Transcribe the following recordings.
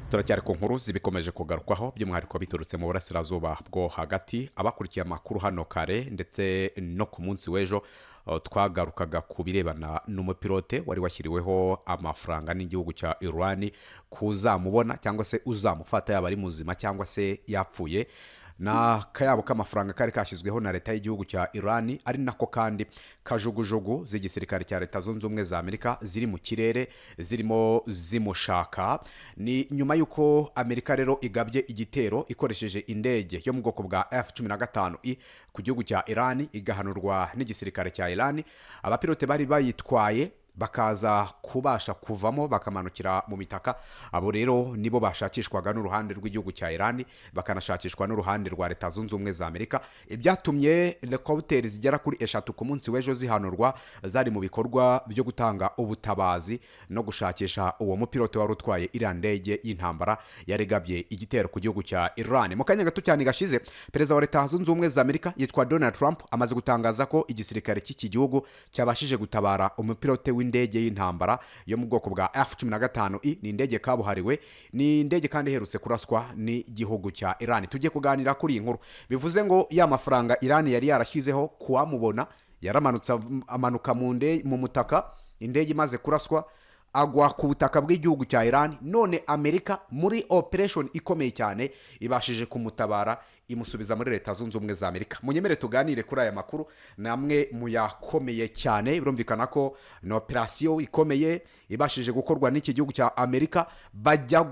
Turacyari ku nkuru zibikomeje kugarukwaho, by'umwihariko biturutse mu Burasirazuba bwo Hagati. Abakurikiye amakuru hano kare ndetse no ku munsi w'ejo, twagarukaga ku birebana n'umupilote wari washyiriweho amafaranga n'igihugu cya Irani kuzamubona cyangwa se uzamufata, yaba ari muzima cyangwa se yapfuye. Ni akayabo k'amafaranga kari kashyizweho na leta y'igihugu cya Irani, ari nako kandi kajugujugu z'igisirikare cya Leta Zunze Ubumwe za Amerika ziri mu kirere zirimo zimushaka. Ni nyuma y'uko Amerika rero igabye igitero ikoresheje indege yo mu bwoko bwa F-15I ku gihugu cya Irani, igahanurwa n'igisirikare cya Irani, abapilote bari bayitwaye bakaza kubasha kuvamo bakamanukira mu mitaka. Abo rero nibo bashakishwaga n'uruhande rw'igihugu cya Irani, bakanashakishwa n'uruhande rwa Leta Zunze Ubumwe za Amerika. Ibyatumye helikopiteri zigera kuri eshatu ku munsi w'ejo zihanurwa, zari mu bikorwa byo gutanga ubutabazi no gushakisha uwo mupilote wari utwaye iriya ndege y'intambara yaregabye igitero ku gihugu cya Irani. Mu kanya gato cyane gashize, perezida wa Leta Zunze Ubumwe za Amerika yitwa Donald Trump amaze gutangaza ko igisirikare cy'iki gihugu cyabashije gutabara umupilote w'indege y'intambara yo mu bwoko bwa F-15I. Ni indege kabuhariwe, ni indege kandi iherutse kuraswa n'igihugu cya Iran. Tujye kuganira kuri iyi nkuru. Bivuze ngo ya mafaranga Iran yari yarashyizeho kuwamubona, yaramanutse, amanuka mu mutaka indege imaze kuraswa, agwa ku butaka bw'igihugu cya Iran. None Amerika muri operation ikomeye cyane ibashije kumutabara, imusubiza muri Leta Zunze Ubumwe za Amerika. Munyemere tuganire kuri aya makuru, ni amwe mu yakomeye cyane. Birumvikana ko ni operation ikomeye ibashije gukorwa n'iki gihugu cya Amerika, bajya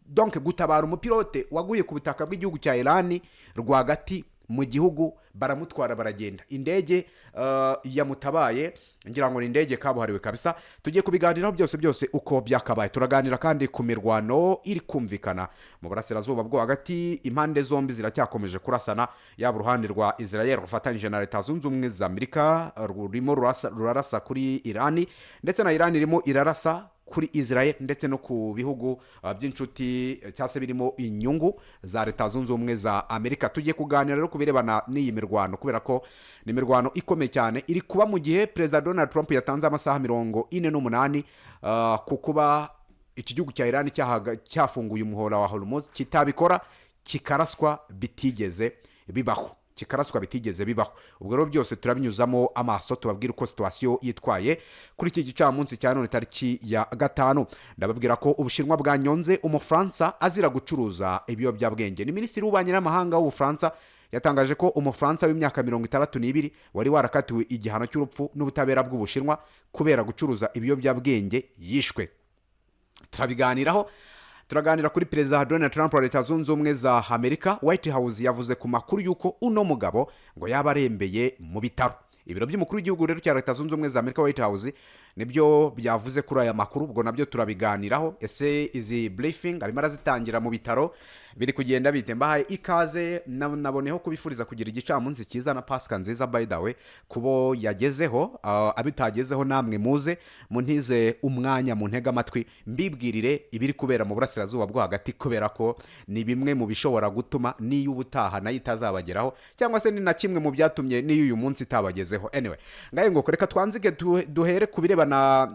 donc gutabara umupilote waguye ku butaka bw'igihugu cya Iran rwagati mu gihugu, baramutwara baragenda. Indege yamutabaye ngira ngo ni indege kabuhariwe kabisa. Tugiye kubiganiraho byose byose uko byakabaye. Turaganira kandi ku mirwano iri kumvikana mu Burasirazuba bwo Hagati. Impande zombi ziracyakomeje kurasana, yaba uruhande rwa Israel rufatanyije na Leta Zunze Ubumwe za Amerika rurimo rurarasa kuri Irani, ndetse na Irani irimo irarasa kuri Israel, ndetse no ku bihugu by'inshuti cyangwa se birimo inyungu za Leta Zunze Ubumwe za Amerika. Tugiye kuganira rero ku birebana n'iyi mirwano, kubera ko ni imirwano ikomeye cyane iri kuba mu gihe Perezida Donald Trump yatanze amasaha 48 ku kuba iki gihugu cya Iran cyafunguye umuhora wa Hormuz, kitabikora kikaraswa bitigeze bibaho, kikaraswa bitigeze bibaho. Ubwo rero byose turabinyuzamo amaso, tubabwira uko situation yitwaye kuri iki gicamunsi cya none, tariki ya 5. Ndababwira ko Ubushinwa bwanyonze Umufaransa azira gucuruza ibiyobyabwenge. Ni minisitiri w'ububanyi n'amahanga w'Ubufaransa yatangaje ko Umufaransa w'imyaka 62 wari warakatiwe igihano cy'urupfu n'ubutabera bw'Ubushinwa kubera gucuruza ibiyobyabwenge yishwe. Turabiganiraho. Turaganira kuri Perezida Donald Trump wa Leta Zunze Ubumwe za Amerika. White House yavuze ku makuru y'uko uno mugabo ngo yaba arembeye mu bitaro. Ibiro by'umukuru w'igihugu rero cya Leta Zunze Ubumwe za Amerika, White House, nibyo byavuze kuri aya makuru. Ubwo nabyo turabiganiraho. Ese izi briefing arimo arazitangira mu bitaro, biri kugenda bite? Mbahaye ikaze, naboneho kubifuriza kugira igicamunsi cyiza na Pasika nziza. By the way, kubo yagezeho, abitagezeho namwe muze muntize umwanya, mu ntege amatwi, mbibwirire ibiri kubera mu Burasirazuba bwo Hagati, kubera ko ni bimwe mu bishobora gutuma n'iyo ubutaha nayo itazabageraho, cyangwa se ni na kimwe mu byatumye n'iyo uyu munsi itabagezeho. Anyway, ngahe ngo reka twanzike, duhere ku birebana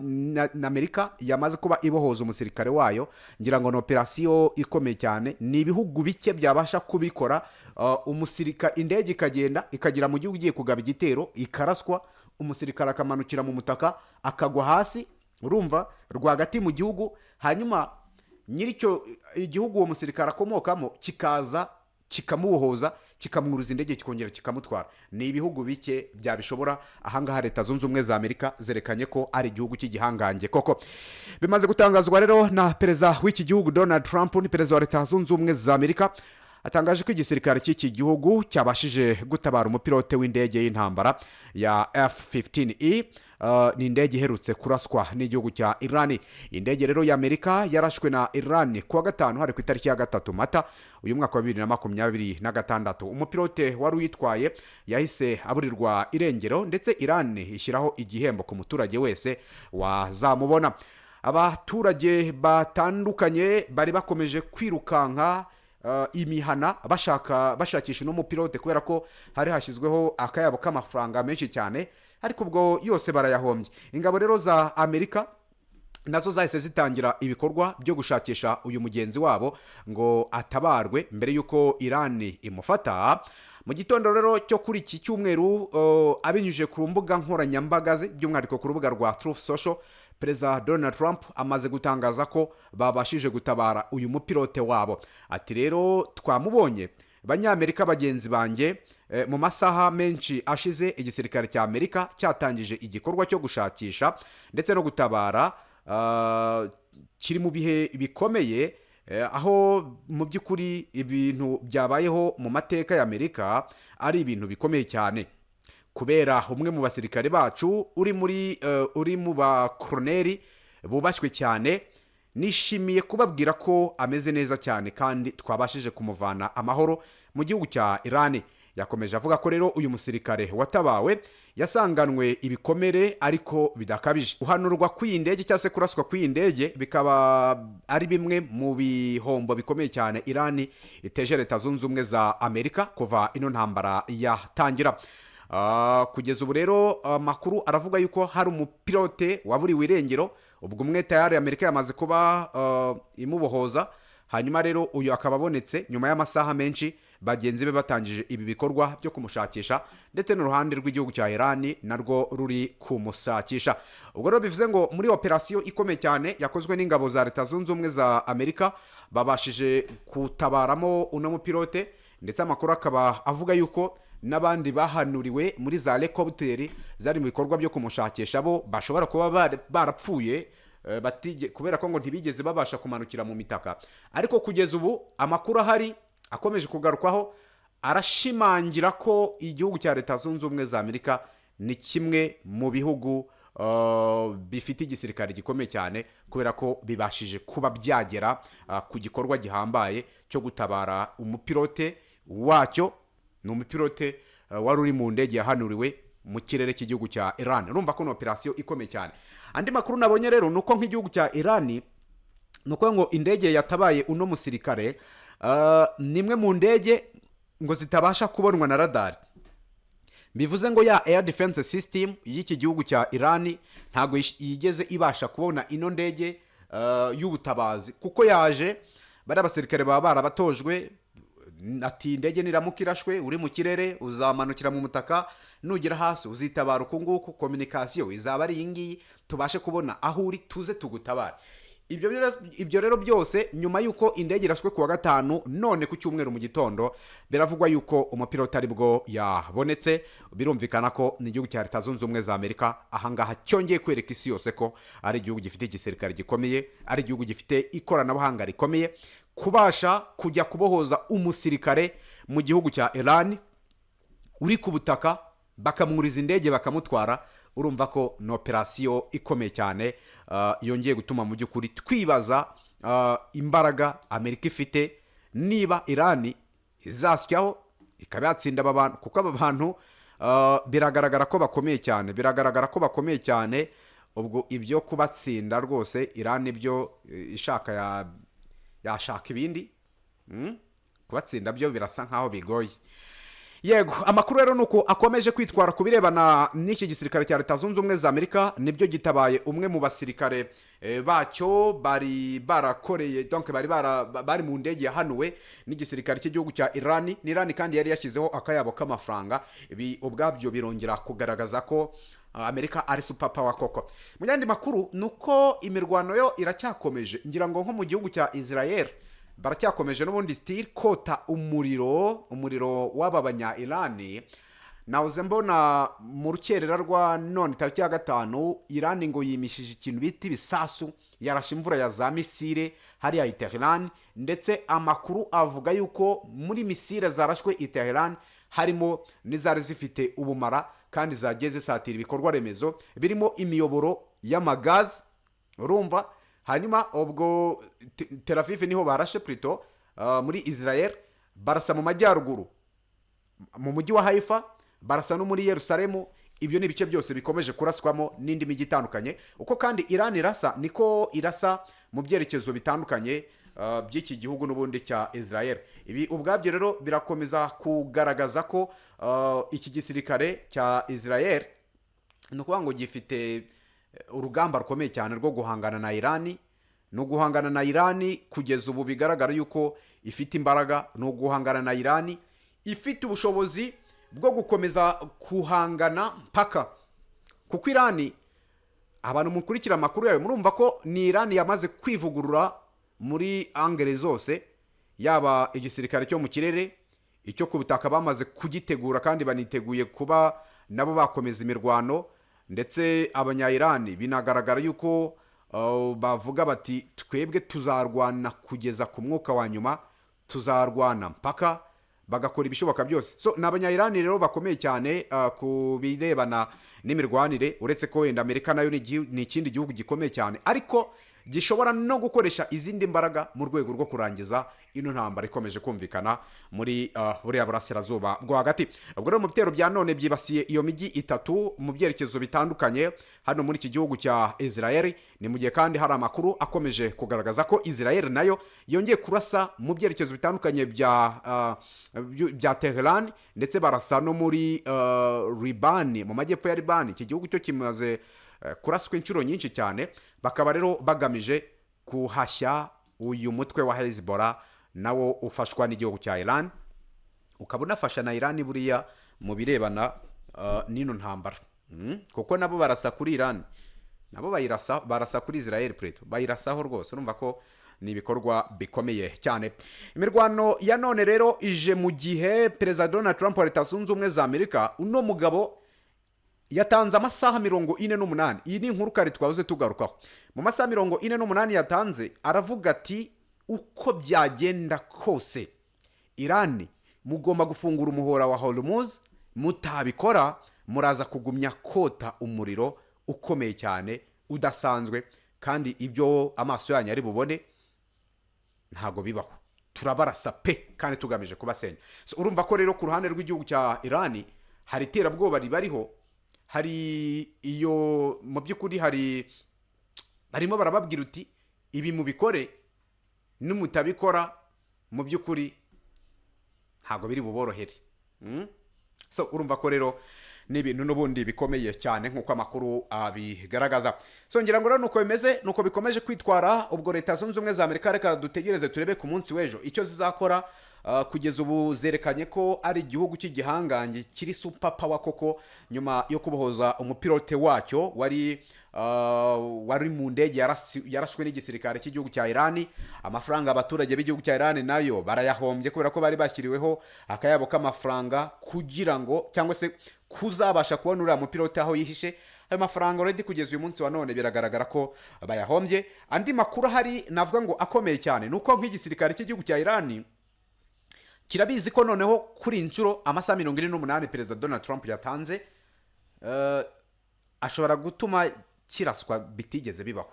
na Amerika yamaze kuba ibohoza umusirikare wayo. Ngira ngo ni operation ikomeye cyane, ni ibihugu bike byabasha kubikora. Umusirika, indege ikagenda ikagera mu gihugu igiye kugaba igitero, ikaraswa, umusirikare akamanukira mu mutaka, akagwa hasi, urumva, rwagati mu gihugu, hanyuma nyir'icyo igihugu uwo musirikare akomokamo kikaza kikamubohoza, kikamwuruza indege, kikongera kikamutwara. Ni ibihugu bike byabishobora. Ahangaha Leta Zunze Ubumwe za Amerika zerekanye ko ari igihugu cy'igihangange koko. Bimaze gutangazwa rero na perezida w'iki gihugu Donald Trump. Ni perezida wa Leta Zunze Ubumwe za Amerika, atangaje ko igisirikare cy'iki gihugu cyabashije gutabara umupilote w'indege y'intambara ya F-15E. Ni indege iherutse kuraswa n'igihugu cya Irani. Indege rero y'Amerika yarashwe na Irani kuwa gatanu, hari ku itariki ya 3 Mata uyu mwaka wa 2026. Umupilote wari uyitwaye yahise aburirwa irengero, ndetse Irani ishyiraho igihembo ku muturage wese wazamubona. Abaturage batandukanye bari bakomeje kwirukanka imihana bashakisha uno mupilote, kubera ko hari hashyizweho akayabo k'amafaranga menshi cyane, ariko ubwo yose barayahombye. Ingabo rero za Amerika Nazo zahise zitangira ibikorwa byo gushakisha uyu mugenzi wabo ngo atabarwe mbere y'uko Irani imufata. Mu gitondo rero cyo kuri iki cyumweru, abinyujije ku mbuga nkoranyambaga ze, by'umwihariko ku rubuga rwa Truth Social, Perezida Donald Trump amaze gutangaza ko babashije gutabara uyu mupilote wabo. Ati: "Rero twamubonye, Banyamerika bagenzi banjye. Mu masaha menshi ashize igisirikare cya Amerika cyatangije igikorwa cyo gushakisha ndetse no gutabara, kiri mu bihe bikomeye, aho mu by'ukuri ibintu byabayeho mu mateka ya Amerika ari ibintu bikomeye cyane, kubera umwe mu basirikare bacu uri mu bakoroneri bubashywe cyane. Nishimiye kubabwira ko ameze neza cyane kandi twabashije kumuvana amahoro mu gihugu cya Irani." Yakomeje avuga ko rero uyu musirikare watabawe yasanganwe ibikomere ariko bidakabije. Guhanurwa kw'iyi ndege cyangwa se kuraswa kw'iyi ndege bikaba ari bimwe mu bihombo bikomeye cyane Irani iteje Leta Zunze Ubumwe za Amerika kuva ino ntambara yatangira. Kugeza ubu rero amakuru aravuga yuko hari umupilote waburiwe irengero. Ubwo umwe tayari Amerika yamaze kuba imubohoza, hanyuma rero uyu akaba abonetse nyuma y'amasaha menshi bagenzi be batangije ibi bikorwa byo kumushakisha, ndetse n'uruhande rw'igihugu cya Irani narwo ruri kumushakisha. Ubwo rero bivuze ngo muri operasiyo ikomeye cyane yakozwe n'ingabo za Leta Zunze Ubumwe za Amerika, babashije gutabaramo uno mupilote, ndetse amakuru akaba avuga yuko n'abandi bahanuriwe muri za helicopter zari mu bikorwa byo kumushakisha bo bashobora kuba barapfuye, kubera ko ngo ntibigeze babasha kumanukira mu mitaka. Ariko kugeza ubu amakuru ahari akomeje kugarukwaho arashimangira ko igihugu cya Leta Zunze Ubumwe za Amerika ni kimwe mu bihugu bifite igisirikare gikomeye cyane, kubera ko bibashije kuba byagera ku gikorwa gihambaye cyo gutabara umupilote wacyo. Ni umupilote wari uri mu ndege yahanuriwe mu kirere cy'igihugu cya Iran. Urumva ko ni operasiyo ikomeye cyane. Andi makuru nabonye rero ni uko nk'igihugu cya Iran, ni ukuvuga ngo indege yatabaye uno musirikare ni imwe mu ndege ngo zitabasha kubonwa na radari. Bivuze ngo ya air defense system y'iki gihugu cya Iran ntabwo yigeze ibasha kubona ino ndege y'ubutabazi, kuko yaje bariya basirikare baba barabatojwe, ati: "Indege niramuka irashwe uri mu kirere, uzamanukira mu mutaka, nugera hasi uzitabara uku nguku, communication izaba ari iyi ngiyi, tubashe kubona aho uri tuze tugutabare." Ibyo rero byose nyuma y'uko indege irashwe ku wa gatanu, none ku cyumweru mu gitondo biravugwa yuko umupilota aribwo yabonetse. Birumvikana ko ni igihugu cya Leta Zunze Ubumwe za Amerika ahangaha cyongeye kwereka isi yose ko ari igihugu gifite igisirikare gikomeye, ari igihugu gifite ikoranabuhanga rikomeye, kubasha kujya kubohoza umusirikare mu gihugu cya Iran uri ku butaka, bakamwuriza indege bakamutwara. Urumva ko ni operasiyo ikomeye cyane, yongeye gutuma mu by'ukuri twibaza imbaraga Amerika ifite, niba Irani izasyaho ikaba yatsinda aba bantu, kuko aba bantu biragaragara ko bakomeye cyane, biragaragara ko bakomeye cyane. Ubwo ibyo kubatsinda rwose, Irani byo ishaka yashaka ibindi. Kubatsinda byo birasa nkaho bigoye. Yego, amakuru rero ni uko akomeje kwitwara ku birebana n'iki gisirikare cya Leta Zunze Ubumwe za Amerika. Nibyo gitabaye umwe mu basirikare bacyo bari barakoreye, donc bari mu ndege yahanuwe n'igisirikare cy'igihugu cya Irani. Ni Irani kandi yari yashyizeho akayabo k'amafaranga. Ibi ubwabyo birongera kugaragaza ko Amerika ari super power koko. Mu yandi makuru ni uko imirwano yo iracyakomeje. Ngira ngo nko mu gihugu cya Israel baracyakomeje n'ubundi still kota umuriro w'aba banya Irani. Nawuze mbona mu rukerera rwa none tariki ya 5, Irani ngo yimishije ikintu bita ibisasu, yarashe imvura ya za misile hariya i Tehran, ndetse amakuru avuga yuko muri misile zarashwe i Tehran harimo n'izari zifite ubumara kandi zagiye zisatira ibikorwa remezo birimo imiyoboro y'amagazi. Urumva, hanyuma ubwo Tel Aviv niho barashe, plutôt muri Israel barasa mu majyaruguru mu mujyi wa Haifa, barasa no muri Yerusalemu. Ibyo ni ibice byose bikomeje kuraswamo n'indi mijyi itandukanye. Uko kandi Iran irasa niko irasa mu byerekezo bitandukanye by'iki gihugu n'ubundi cya Israel. Ibi ubwabyo rero birakomeza kugaragaza ko iki gisirikare cya Israel ni ukuvuga ngo gifite urugamba rukomeye cyane rwo guhangana na Irani. Ni uguhangana na Irani kugeza ubu bigaragara yuko ifite imbaraga, ni uguhangana na Irani ifite ubushobozi bwo gukomeza guhangana mpaka, kuko Irani, abantu mukurikira amakuru yawe murumva ko ni Irani yamaze kwivugurura muri angles zose, yaba igisirikare cyo mu kirere, icyo ku butaka bamaze kugitegura kandi baniteguye kuba nabo bakomeza imirwano. Ndetse Abanyayirani binagaragara yuko bavuga bati: "Twebwe tuzarwana kugeza ku mwuka wa nyuma, tuzarwana mpaka", bagakora ibishoboka byose. So ni Abanyayirani rero bakomeye cyane ku birebana n'imirwanire, uretse ko wenda Amerika nayo ni ikindi gihugu gikomeye cyane, ariko gishobora no gukoresha izindi mbaraga mu rwego rwo kurangiza ino ntambara ikomeje kumvikana muri buriya burasirazuba bwo hagati. Ubwo rero mu bitero bya none byibasiye iyo mijyi itatu mu byerekezo bitandukanye hano muri iki gihugu cya Israel. Ni mu gihe kandi hari amakuru akomeje kugaragaza ko Israel nayo yongeye kurasa mu byerekezo bitandukanye bya Tehran, ndetse barasa no muri Libani, mu majyepfo ya Libani. Iki gihugu cyo kimaze kuraswa inshuro nyinshi cyane. Bakaba rero bagamije kuhashya uyu mutwe wa Hezbollah, nawo ufashwa n'igihugu cya Iran, ukaba unafasha na Iran buriya mu birebana n'ino ntambara. Kuko nabo barasa kuri Iran, nabo bayirasa, barasa kuri Israel plutôt, bayirasaho rwose. Urumva ko ni ibikorwa bikomeye cyane. Imirwano ya none rero ije mu gihe Perezida Donald Trump wa Leta Zunze Ubumwe za Amerika, uno mugabo yatanze amasaha 48. Iyi ni inkuru kare twabuze tugarukaho. Mu masaha 48 yatanze, aravuga ati: "Uko byagenda kose, Irani mugomba gufungura umuhora wa Hormuz. Mutabikora muraza kugumya kota umuriro ukomeye cyane udasanzwe, kandi ibyo amaso yanyu ari bubone ntabwo bibaho. Turabarasa pe, kandi tugamije kubasenya." So, urumva ko rero ku ruhande rw'igihugu cya Irani hari iterabwoba ribariho, hari iyo mu by'ukuri hari barimo barababwira uti: "Ibi mubikore, nimutabikora mu by'ukuri ntabwo biri buborohere." So urumva ko rero ni ibintu n'ubundi bikomeye cyane nk'uko amakuru abigaragaza. So ngira ngo rero nuko bimeze, nuko bikomeje kwitwara. Ubwo Leta Zunze Ubumwe za Amerika, reka dutegereze turebe ku munsi w'ejo icyo zizakora. Kugeza ubu zerekanye ko ari igihugu cy'igihangange kiri super power koko, nyuma yo kubohoza umupilote wacyo wari mu ndege yarashwe n'igisirikare cy'igihugu cya Irani. Amafaranga abaturage b'igihugu cya Irani nayo barayahombye, kubera ko bari bashyiriweho akayabo k'amafaranga kugira ngo cyangwa se kuzabasha kubona uriya mupilote aho yihishe. Ayo mafaranga already kugeza uyu munsi wa none biragaragara ko bayahombye. Andi makuru ahari navuga ngo akomeye cyane ni uko nk'igisirikare cy'igihugu cya Irani kirabizi ko noneho kuri iyi nshuro amasaha 48 Perezida Donald Trump yatanze ashobora gutuma kiraswa bitigeze bibaho.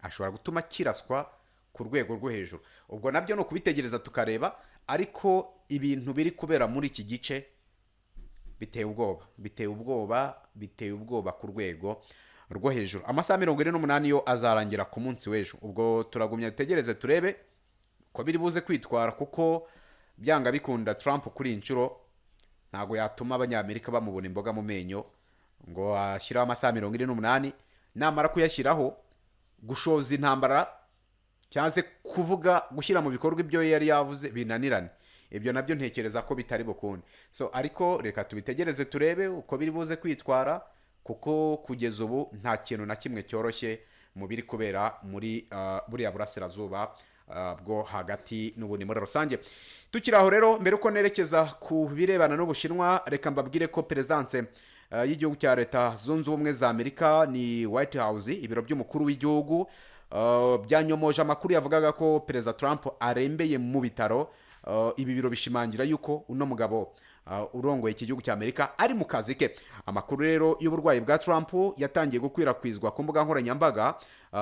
Ashobora gutuma kiraswa ku rwego rwo hejuru. Ubwo nabyo ni ukubitegereza tukareba, ariko ibintu biri kubera muri iki gice biteye ubwoba, biteye ubwoba, biteye ubwoba ku rwego rwo hejuru. Amasaha 48 yo azarangira ku munsi w'ejo. Ubwo turagumya dutegereze turebe ko biri buze kwitwara, kuko byanga bikunda Trump kuri iyi nshuro ntabwo yatuma Abanyamerika bamubona imboga mu menyo ngo ashyireho amasaha 48, namara kuyashyiraho gushoza intambara cyangwa se kuvuga gushyira mu bikorwa ibyo yari yavuze binanirane. Ibyo nabyo ntekereza ko bitari bukunde. So ariko reka tubitegereze turebe uko biri buze kwitwara, kuko kugeza ubu nta kintu na kimwe cyoroshye mu biri kubera muri buriya burasirazuba bwo hagati n'ubundi muri rusange. Tukiri aho rero, mbere uko nerekeza ku birebana n'Ubushinwa, reka mbabwire ko perezidanse y'igihugu cya Leta Zunze Ubumwe za Amerika, ni White House, ibiro by'umukuru w'igihugu, byanyomoje amakuru yavugaga ko Perezida Trump arembeye mu bitaro. Ibi biro bishimangira yuko uno mugabo urongoye iki gihugu cya Amerika ari mu kazi ke. Amakuru rero y'uburwayi bwa Trump yatangiye gukwirakwizwa ku mbuga nkoranyambaga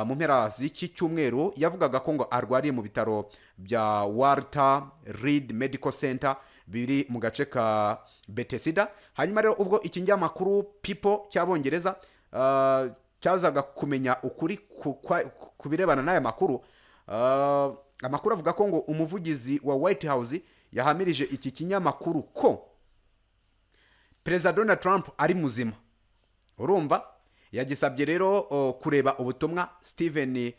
mu mpera z'iki cyumweru. Yavugaga ko ngo arwariye mu bitaro bya Walter Reed Medical Center biri mu gace ka Bethesda. Hanyuma rero ubwo ikinyamakuru People cy'Abongereza cyazaga kumenya ukuri ku birebana n'aya makuru, amakuru avuga ko ngo umuvugizi wa White House yahamirije iki kinyamakuru ko Perezida Donald Trump ari muzima. Urumva Yagisabye rero kureba ubutumwa Steven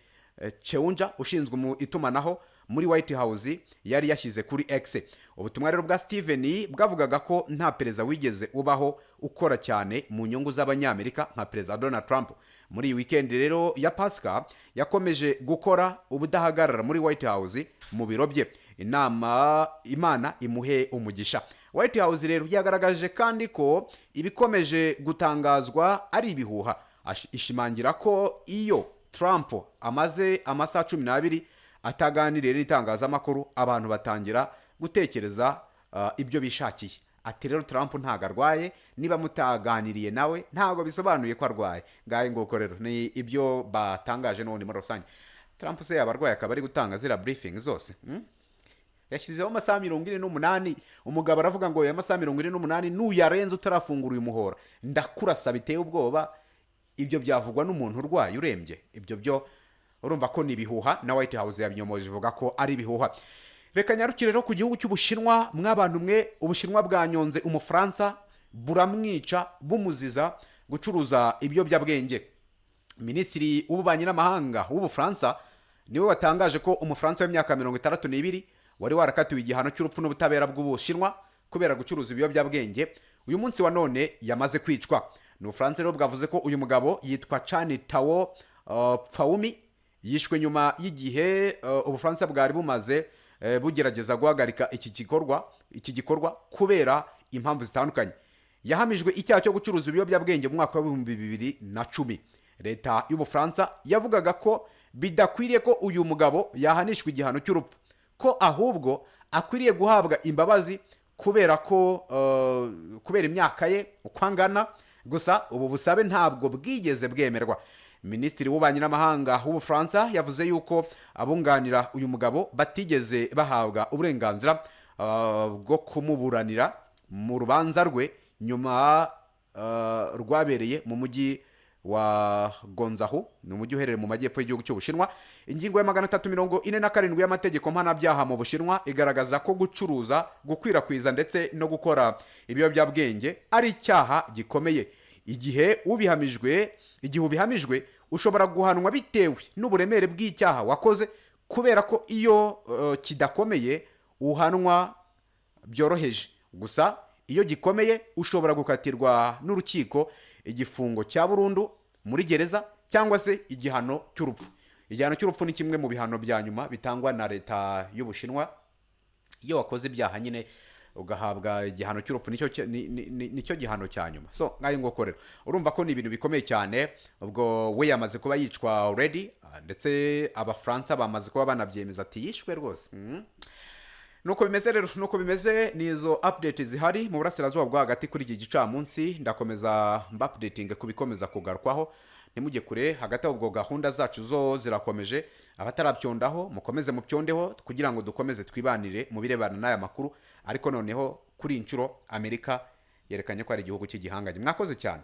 Cheunja ushinzwe mu itumanaho muri White House yari yashyize kuri X. Ubutumwa rero bwa Steven bwavugaga ko nta perezida wigeze ubaho ukora cyane mu nyungu z'Abanyamerika nka Perezida Donald Trump. Muri iyi weekend rero ya Pasika yakomeje gukora ubudahagarara muri White House, mu biro bye. Inama Imana imuhe umugisha. White House rero yagaragaje kandi ko ibikomeje gutangazwa ari ibihuha. Ishimangira ko iyo Trump amaze amasaha 12 ataganiriye n'itangazamakuru, abantu batangira gutekereza ibyo bishakiye. Ati rero Trump ntabwo arwaye, niba mutaganiriye nawe ntabwo bisobanuye ko arwaye. Ngahe nguko rero ni ibyo batangaje n'ubundi muri rusange. Trump se yaba arwaye akaba ari gutanga ziriya briefing zose? Yashyizeho amasaha 48. Umugabo aravuga ngo aya masaha 48 nuyarenze utarafungura uyu muhora, ndakurasa biteye ubwoba. Ibyo byavugwa n'umuntu urwaye urembye? Ibyo byo urumva ko ni ibihuha, na White House yabinyomoje ivuga ko ari ibihuha. Reka nyarukire rero ku gihugu cy'Ubushinwa. Mw'abantu mwe, Ubushinwa bwanyonze Umufaransa buramwica, bumuziza gucuruza ibiyobyabwenge. Minisitiri w'ububanyi n'amahanga w'Ubufaransa niwe watangaje ko Umufaransa w'imyaka 62 wari warakatiwe igihano cy'urupfu n'ubutabera bw'Ubushinwa kubera gucuruza ibiyobyabwenge, uyu munsi wa none yamaze kwicwa. Ni Ubufaransa rero bwavuze ko uyu mugabo yitwa Chani Tao Pfaumi, yishwe nyuma y'igihe Ubufaransa bwari bumaze bugerageza guhagarika iki gikorwa kubera impamvu zitandukanye. Yahamijwe icyaha cyo gucuruza ibiyobyabwenge mu mwaka wa 2010. Leta y'Ubufaransa yavugaga ko bidakwiriye ko uyu mugabo yahanishwa igihano cy'urupfu, ko ahubwo akwiriye guhabwa imbabazi kubera ko kubera imyaka ye uko angana. Gusa ubu busabe ntabwo bwigeze bwemerwa. Minisitiri w'ububanyi n'amahanga w'Ubufaransa yavuze yuko abunganira uyu mugabo batigeze bahabwa uburenganzira bwo kumuburanira mu rubanza rwe nyuma rwabereye mu mujyi wa Guangzhou, ni umujyi uherereye mu majyepfo y'igihugu cy'Ubushinwa. Ingingo ya 347 y'amategeko mpanabyaha mu Bushinwa igaragaza ko gucuruza, gukwirakwiza ndetse no gukora ibiyobyabwenge ari icyaha gikomeye. Igihe ubihamijwe ushobora guhanwa bitewe n'uburemere bw'icyaha wakoze, kubera ko iyo kidakomeye uhanwa byoroheje. Gusa iyo gikomeye ushobora gukatirwa n'urukiko igifungo cya burundu muri gereza cyangwa se igihano cy'urupfu. Igihano cy'urupfu ni kimwe mu bihano bya nyuma bitangwa na leta y'Ubushinwa. Iyo wakoze ibyaha nyine ugahabwa igihano cy'urupfu, nicyo gihano cya nyuma. So ngayo nguko rero, urumva ko ni ibintu bikomeye cyane. Ubwo we yamaze kuba yicwa already, ndetse Abafaransa bamaze kuba banabyemeza ati yishwe rwose. Nuko bimeze rero, nuko bimeze. Ni izo update zihari mu burasirazuba bwo hagati kuri iki gicamunsi. Ndakomeza mba updating ku bikomeza kugarukwaho, ntimujye kure. Hagati aho ubwo gahunda zacu zo zirakomeje. Abatarabyondaho mukomeze mubyondeho kugira ngo dukomeze twibanire mu birebana n'aya makuru. Ariko noneho kuri iyi nshuro Amerika yerekanye ko ari igihugu cy'igihangange. Mwakoze cyane.